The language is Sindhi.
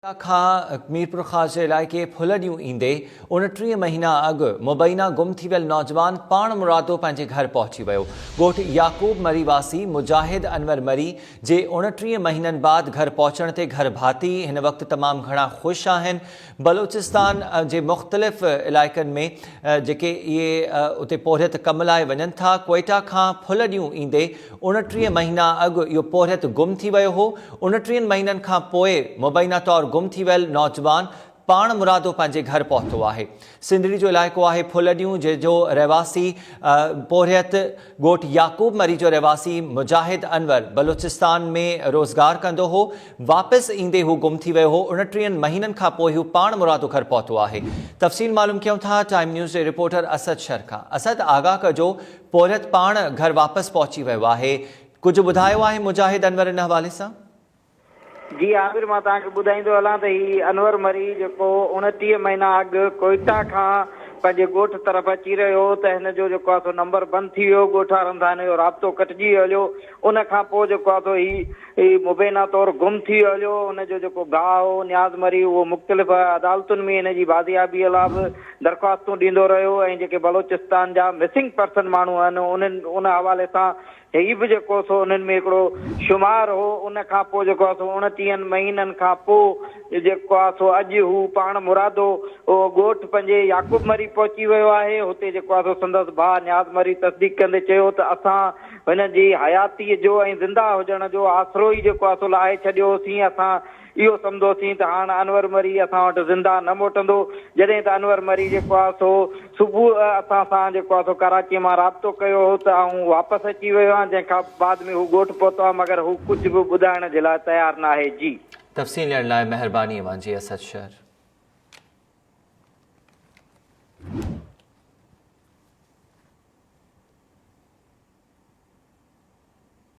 کان ميرپورخاص جي علائقي ڦلهڏيون ايندي 29 مهينا اڳ مبينا گم ٿي ويل نوجوان پاڻ مرادو پنهنجي گهر پهچي ويو. ڳوٺ يعقوب مري واسي مجاهد انور مري جي 29 مهينن بعد گهر پهچڻ تي گهر ڀاتي هن وقت تمام گهڻا خوش آهن. بلوچستان جي مختلف علائقن ۾ جيڪي اهي اتي پورهيت ڪم لاء وڃن ٿا ڪوئيٽا کان ڦلهڏيون ايندي 29 مهينا اڳ اهو پورهيت گم ٿي ويو هو. اڻٽيهن مهينن کان پوء مبينا طور گم ٿي ويل نوجوان پاڻ مرادو پنهنجي گهر پهتو آهي. سنڌڙي جو علائقو آهي ڦلهڏيون جنهن جو رهواسي پورهيت ڳوٺ يعقوب مري جو رهواسي مجاهد انور بلوچستان ۾ روزگار ڪندو هو. واپس ايندي هو گم ٿي ويو هو. اڻٽيهن مهينن کان پوء هو پاڻ مرادو گهر پهتو آهي. تفصيل معلوم ڪيون ٿا ٽائيم نيوز جي رپورٽر اسد شر کان. اسد آگاهه ڪجو پورهيت پاڻ گهر واپس پهچي ويو آهي، ڪجهه ٻڌايو آهي مجاهد انور ان حوالي سان؟ جي عامر مان توهان کي ٻڌائيندو هلان ته هي انور مري جيڪو 29 مهينا اڳ ڪوئيٽا کان پنهنجي ڳوٺ طرف اچي رهيو هو ته هن جو جيڪو آهي سو نمبر بند ٿي ويو ڳوٺ وارن سان هن جو رابطو ڪٽجي ويو هليو ان کان پوء جيڪو آهي سو هي هي مبينا طور گم ٿي ويو هليو. هن جو جيڪو ڀاء هو نياز مري اهو مختلف عدالتن ۾ هن جي بازيابيء لاء به درخواستون ڏيندو رهيو ۽ جيڪي بلوچستان جا مسنگ پرسن ماڻهو آهن انهن ان حوالي سان هي به جيڪو سو انهن ۾ هڪڙو شمار هو. ان کان پوء جيڪو آهي سو اڻٽيهن مهينن کان پوء جيڪو آهي سو اڄ هو پاڻ مرادو ڳوٺ پنهنجي يعقوب مري پهچي ويو آهي. هتي جيڪو آهي سو سندس ڀاء نياز مري تصديق ڪندي چيو ته اسان هن جي حياتيء جو ۽ زنده هجڻ جو آسرو ئي جيڪو آسو لاهي ڇڏيو هوسين. اسان اهو سمجهوسين ته هاڻ انور مري اسان وٽ زنده نه موٽندو. جڏهن ته انور مري جيڪو آ سو صبح اسان سان جيڪو آ سو ڪراچيء مان رابطو ڪيو هو ته آئون واپس اچي ويو آهيان جنهن کان بعد ۾ هو ڳوٺ پهتو آهي مگر هو ڪجهه به ٻڌائڻ جي لاء تيار ناهي. جي. تفصيل ڏيڻ لاء مهرباني اوهان جي اسد شر.